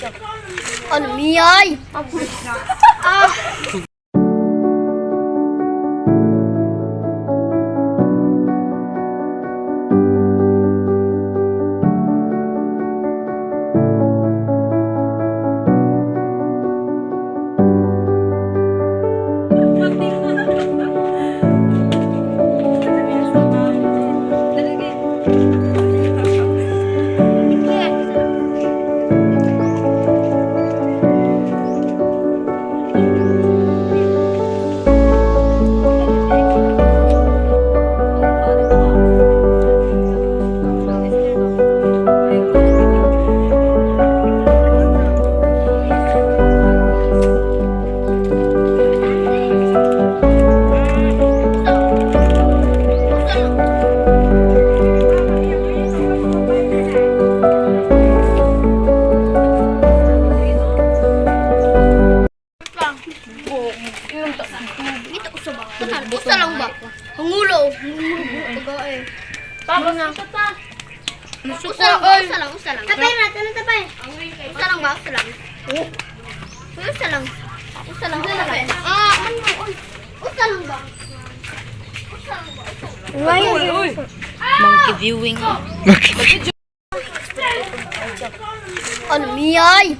Ano miyay? Ah. Ito usa ba? Tanan, usa lang ba? Hangulo. Pagae. Tapos na. Usa lang ba? Usa lang, usa lang. Tapay na, tanan tapay. Usa lang ba? Usa lang. Uy, usa lang. Usa lang, usa lang. Ah, ano? Uy. Usa lang ba? Usa lang ba? Usa lang. Monkey viewing. Ano miyay?